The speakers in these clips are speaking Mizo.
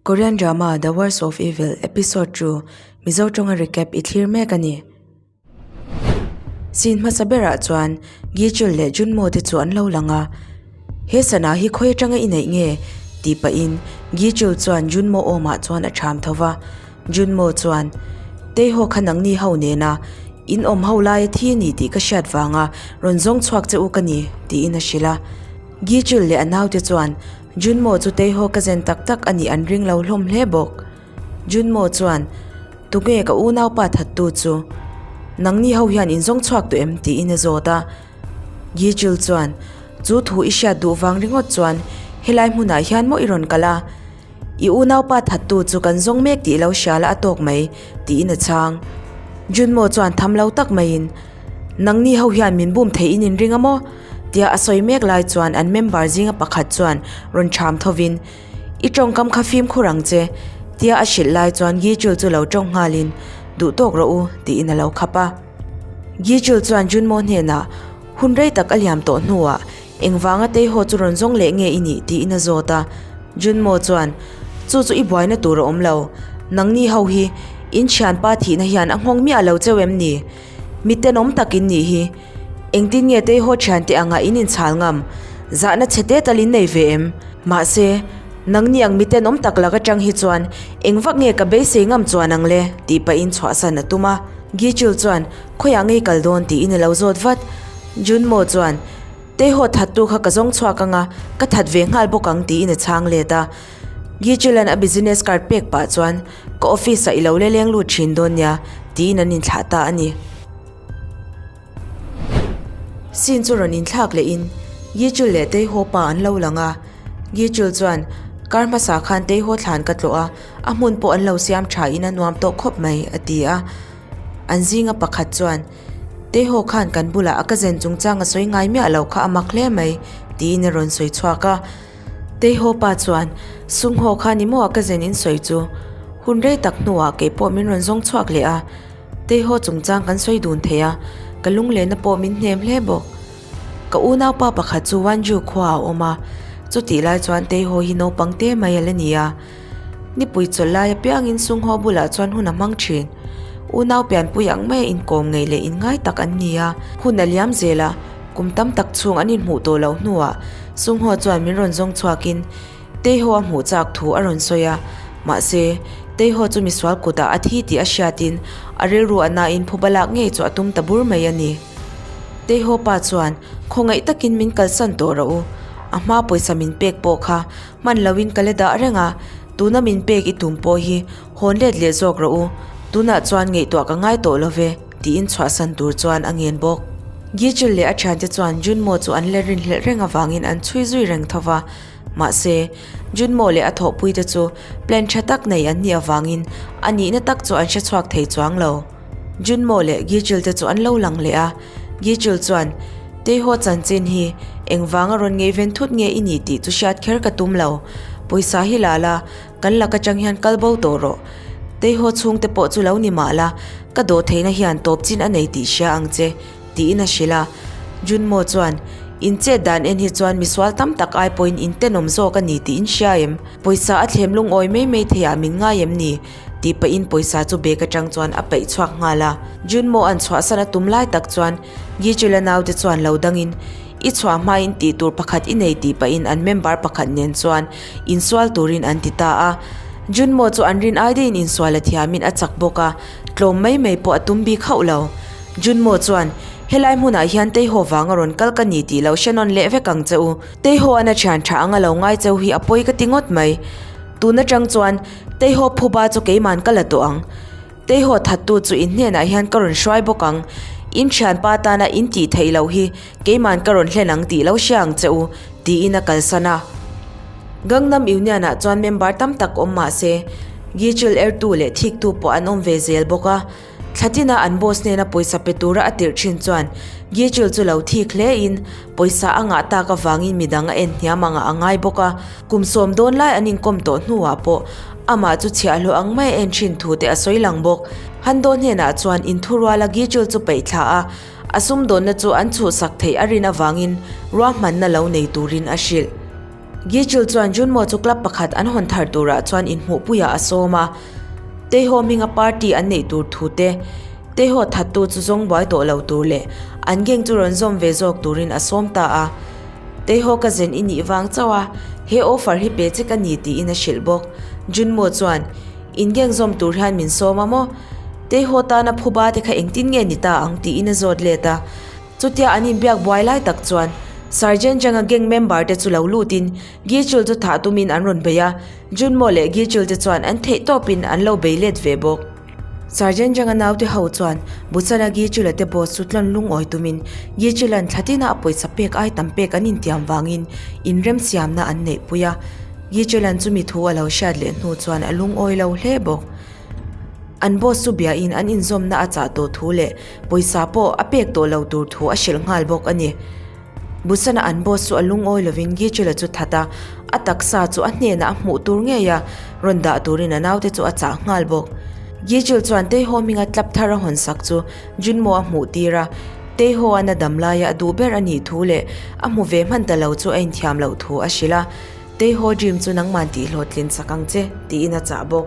Korean drama The Worst of Evil episode chu Mizo tawnga recap i thlir mek a ni. Scene hmasa berah chuan Gi-chul leh Junmo te chu an lo lang a, He sana hi khawi atanga i neih nge? tih pahin Gi-chul chuan Junmo awmah chuan a ṭham tho va. Junmo chuan, Teihaw kha nangni ho nena in awm ho laia thi a ni tih ka hriat vanga rawn zawng chhuak che u ka ni, tiin a hrilh a. Gi-chul leh a naute chuan Junmo chu Teihaw ka zen tak tak a nih an ring lo hlawm hle bawk. Junmo chuan, Tunge ka unaupa thattu chu? Nangni ho hian in zawng chhuak tawh em? tiin a zawt a. Gi-chul chuan, Chu thu i hriat duh vang ringawt chuan helai hmunah hian maw i rawn kal a? I unaupa thattu chu kan zawng mek tih lo hria la a tawk mai, tiin a chhang. Junmo chuan tham lo tak maiin, Nangni ho hian min bum thei in inring a maw? tia a sawi mek lai chuan an member zinga pakhat chuan rawn ṭham thovin, I tawngkam kha fimkhur ang che, tia a hrilh lai chuan Gi-chul chu lo tawng nghalin, Duh tawk rawh u, tiin a lo khap a. Gi-chul chuan Junmo hnenah, Hun rei tak a liam tawh hnuah engvanga Teihaw chu rawn zawng leh nge i nih? tiin a zawt a. Junmo chuan, Chu chu i buaina tur a awm lo. Nangni ho hi in thianpa thihna hian a nghawng miah lo cheu em ni? Mi tenawm tak in nih hi. Engtin nge Teihaw thiante anga in inchhal ngam? Zahna chhe te tal in nei ve em? Mahse, nangni ang mi tenawm tak lak atang hi chuan engvak nge ka beisei ngam chuan ang le? tih pahin chhuahsan a tum a. Gichul chuan, Khawiah ngei kal dawn tiin a lo zawt vat. Junmo chuan, Teihaw thattu kha ka zawng chhuak anga, ka that ve nghal bawk ang tiin a chhang let a. Gichulan a business card pek pah chuan, Ka office ah i lo le leng lut thin dawn nia tiin an inthlah ta a ni. Scene chu rawn inthlak lehin Gichul leh Teihaw pa an lo lang a. Gichul chuan, Kar hmasa khan Teihaw thlan ka tlawh a, a hmun pawh an lo siam tha in a nuam tawh khawp mai a ti a. An zinga pakhat chuan, Teihaw khan kan bulah a ka zen chungchang a sawi ngai miah lo kha a mak hle mai, tiin a rawn sawi chhuak a. Teihaw pa chuan, Sunghaw kha ni maw a ka zen in sawi chu? Hun rei tak hnuah kei pawh min rawn zawng chhuak leh a. Teihaw chungchang kan sawi dun thei a, ka lunglehna pawh min hnem hle bawk. Ka unaupa pakhat chu Wanju khuaah a awm a, chutih lai chuan Teihaw hi naupang te mai a la ni a. Nipui chawlh lai apiangin Sunghaw bulah chuan hun a hmang thin. Unau pianpui ang maia inkawm ngei leh inngai tak an ni a, hun a liam zel a, kum tam tak chhung an inhmuh tawh loh hnuah Sunghaw chuan min rawn zawng chhuakin Teihaw a hmuh chak thu a rawn sawi a, mahse, Teihaw chu misual kutah a thi tih a hriatin a rilru a nain phuba lak ngei chu a tum ta bur mai a ni. Teihaw pa chuan, Khawngaih takin min kalsan tawh rawh u, a hma pawisa min pek pawh kha Hman loin ka la dah reng a, tuna min pek i tum pawh hi hawn let leh zawk rawh u, tunah chuan ngaihtuah ka ngai tawh lo ve, tiin chhuahsan tur chuan a ngen bawk. Gichul leh a thiante chuan Junmo chu an la rinhlelh reng avangin an chhui zui reng tho va, mahse, Junmo leh a thawhpuite chu plan tha tak nei an nih avangin a nihna tak chu an hre chhuak thei chuang lo. Junmo leh Gichul te chu an lo lang leh a, Gichul chuan, Teihaw chanchin hi engvanga rawn ngaihven thut nge i nih tih chu hriat kher ka tum lo. Pawisa hi la la, kan lak atang hian kal bo tawh rawh. Teihaw chhungte pawh chu lo ni mah la, ka dawh theihna hian tawp chin a nei tih hria ang che, tiin a hrilh a. Junmo chuan, In chet dan en hi chuan misual tam tak ai pawhin in tenawm zawk a ni tih in hria em? Pawisa a thlem lungawi mai mai theiah min ngai em ni? Tih pahin pawisa chu bag atang chuan a peih chhuak nghal a. Junmo an chhuahsan a tum lai tak chuan Gichula naute chuan lo dangin, I chhuah hmain tih tur pakhat i nei tih pahin an member pakhat nen chuan insual turin an ti ta a. Junmo chu an rin ai daihin insual a thiamin a chak bawk a, tlawm mai mai pawh a tum bik hauh lo. Junmo chuan, Helai hmunah hian Teihaw vanga rawn kal ka ni tih lo hre nawn leh vek ang che u. Teihaw an a thian tha anga lo ngai cheu hi a pawi ka ti ngawt mai. Tun atang chuan Teihaw phuba chu keiman ka la tawh ang. Teihaw thattu chu in hnenah hian ka rawn hruai bawk ang. In thianpa tana in tih theih loh hi keiman ka rawn hlen ang tih lo hria ang che u, tiin a kalsan a. Gangnam Union-ah chuan member tam tak awm mah se, Gichul ertu leh thiktu pawh an awm ve zel bawk a. Thlatina an boss hnena pawisa pe tura a tirh thin chuan Gichul chu lo thik hle in pawisa a ngah tak avangin midang a en hniam angah a ngai bawk a. Kum sawm dawn lai an inkawm tawh hnuah pawh amah chu chhiahhlawh ang mai a en thin thu te a sawi lang bawk. Hando hnenah chuan inthuruala Gichul chu peih thla a, a sumdawnna chu an chhuhsak theih a rin avangin ruahmanna lo nei turin a hrilh. Gichul chuan Junmo chu club pakhat an hawn thar turah chuan inhmuhpuiah a sawm a, Teiho hminga party an neih tur thu te, Teiho thattu chu zawng buai tawh lo tur leh an gang chu rawn zawm ve zawk turin a sawm ta a. Teiho ka zen i nih vang chauh a, he offer hi pe che ka ni tiin a hrilh bawk. Junmo chuan, In gang zawm tur hian min sawm a maw? Teiho tana phuba te kha engtin nge ni ta ang tiin a zawt let a. Chutia an inbiak buai lai tak chuan Sergeant Zhang-a gang member te chu lo lutin Gichul chu thah tumin an rawn bei a, Junmo leh Gichul te chuan an theih tawpin an lo bei let ve bawk. Sergeant Zhang-a naute ho chuan Busan-a Gichul-a te boss chu tlawn lungawi tumin Gichul-a'n thla tina a pawisa pek ai tam pek an intiam vangin inremsiamna an neihpui a, Gichul-a'n chumi thu a lo hriat leh hnu chuan a lungawi lo hle bawk. An boss chu biain an inzawmna a chah tawh thu leh pawisa pawh a pek tawh lo tur thu a hrilh nghal bawk a ni. Busana an boss chu a lungawi lovin Gichula chu that a, a taksa chu a hnenah a hmuh tur ngei a, rawn dah turin a naute chu a chah nghal bawk. Gichul chuan Teiho hminga tlap thar a hawn sak chu Junmo a hmuh tir a, Teiho an a dam laia a duh ber a nih thu leh a hmu ve hman ta lo chu a inthiam loh thu a hrilh a, Teiho dream chu nangman tihhlawhtlin sak ang che, tiin a chah bawk.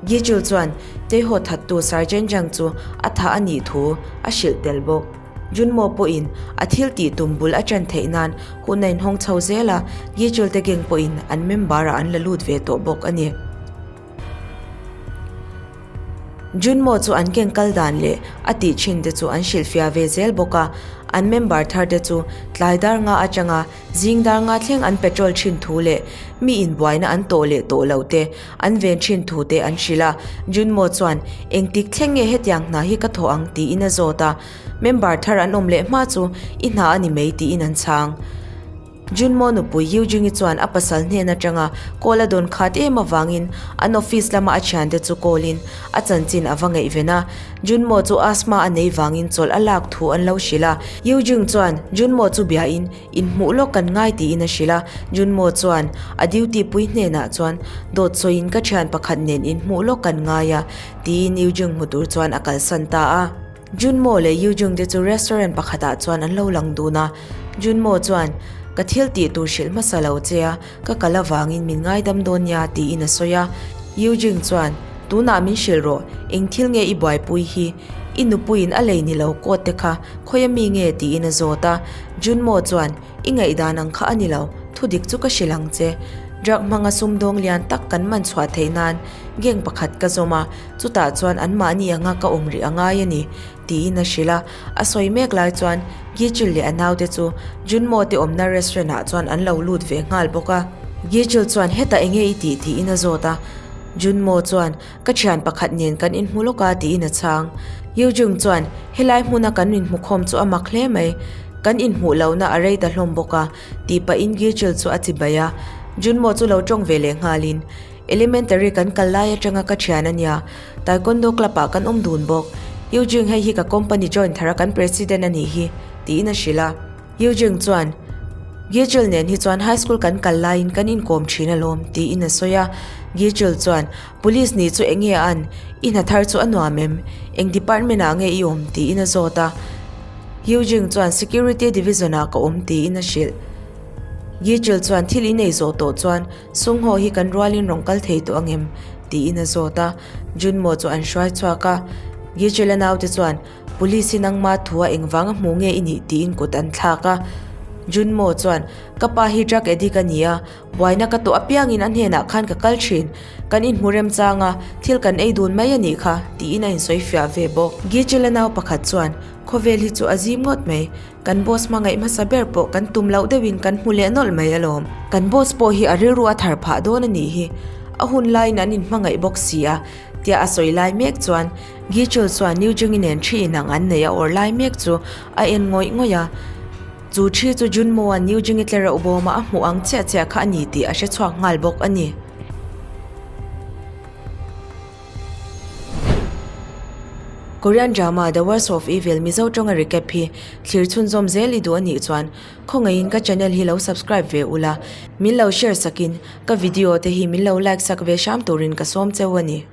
Gichul chuan Teiho thattu Sergeant Zhang chu a thah a nih thu a hrilh tel bawk. Junmo pawhin a thil tih tum bul a ṭan theih nan hun a inhawng chho zel a, Gichul te gang pawhin an member-ah an la lut ve tawh bawk a ni. Junmo chu an gang kal dan leh a tih thin te chu an hrilhfiah ve zel bawk a, an member thar te chu tlai dar nga atanga Zing dar nga thleng an patrol thin thu leh mi inbuaina an tawh leh tawh lo te an ven thin thu te an hrilh a. Junmo chuan, Engtik thleng nge hetiang hna hi ka thawh ang? tiin a zawt a. Member thar an awm leh hma chu i hna a ni mai tiin an chhang. Junmo nupui Yujingi chuan a pasal hnen atanga call a dawn khat em avangin an office lama a thiante chu call in a chanchin a va ngaihven a. Junmo chu asthma a nei vangin chawlh a lak thu an lo hrilh a. Yujing chuan Junmo chu biain Inhmuh lawk kan ngai tiin a hrilh a, Junmo chuan a duty pui hnenah chuan dawt sawiin ka thian pakhat nen inhmuh lawk kan ngai a tiin Yujung hmu tur chuan a kalsan ta a. Junmo leh Yujung te chu restaurant pakhatah chuan an lo lang dun a, Junmo chuan ka thil tih tur hrilh hmasa lo che a, ka kal avangin min ngaidam dawn nia tiin a sawi a. Yujung chuan tunah min hrilh rawh, eng thil nge i buaipui hi? I nupuiin a lei ni lo coat te kha khawi a mi nge tiin a zawt a, Junmo chuan, I ngaihdan ang kha a ni lo, thudik chu ka hrilh ang che. Drug hmanga sumdawng lian tak kan man chhuah theih nan gang pakhat ka zawm a, chutah chuan anmahni anga ka awm rih a ngai a ni, tiin a hrilh a. A sawi mek lai chuan Gichil leh a naute chu Junmo te awmna restaurant ah chuan an lo lut ve nghal bawk a. Gichil chuan, Hetah enge i tih? tiin a zawt a. Junmo chuan, Ka thian pakhat nen kan inhmu lawk a tiin a chhang. Yu Jung chuan, Helai hmuna kan inhmukhawm chu a mak hle mai. Kan inhmuh lohna a rei ta hlawm bawk a, tih pahin Gichul chu a chi bai a. Junmo chu lo tawng ve leh nghalin, Elementary kan kal lai atanga ka thian a nia. Taekwondo club ah kan awm dun bawk. Yu Jung hei hi ka company join thar a kan president a nih hi, tiin a hrilh a. Yu Jung chuan, Gichul nen hi chuan high school kan kal laiin kan inkawm thin alawm, tiin a sawi a. Gichul chuan, Police nih chu eng nge a an? I hna thar chu a nuam em? Eng department ah nge i awm? tiin a zawt a. Yu Jung chuan, Security division ah ka awm, tiin a hrilh. Gichul chuan, Thil i nei zawh tawh chuan Sungho hi kan rualin rawn kal thei tawh angem? tiin a zawt a. Junmo chu an hruai chhuak a. Gichul-a naute chuan, Police hi nangma thua engvanga hmu nge i nih tiin kut an thlak a. Junmo chuan, Ka pa hi drug addict a ni a, buaina ka tawh apiangin a hnenah khan ka kal thin. Kan inhmu remchang a, thil kan ei dun mai a nih kha, tiin a insawi fiah ve bawk. Gichula nau pakhat chuan, Khawvel hi chu a zim ngawt mai, kan boss hmangaih hmasa ber pawh kan tum loh deuhin kan hmu leh nawlh mai alawm. Kan boss pawh hi a rilru a thar phah dawn a nih hi, a hun laiin an inhmangaih bawk si a, tia a sawi lai mek chuan Gichul chuan New Jungi nen thi inang an nei a awrh lai mek chu a en ngawih ngawih a. Chu thi chu Junmo-a'n New Jungi tlereuh bawma a hmuh ang chiah chiah kha a ni tih a hre chhuak nghal bawk a ni. Korean drama The Worst of Evil Mizo tawnga recap hi thlir chhunzawm zel i duh a nih chuan khawngaihin ka channel hi lo subscribe ve ula, min lo share sakin ka video te hi min lo like sak ve hram turin ka sawm cheu a ni.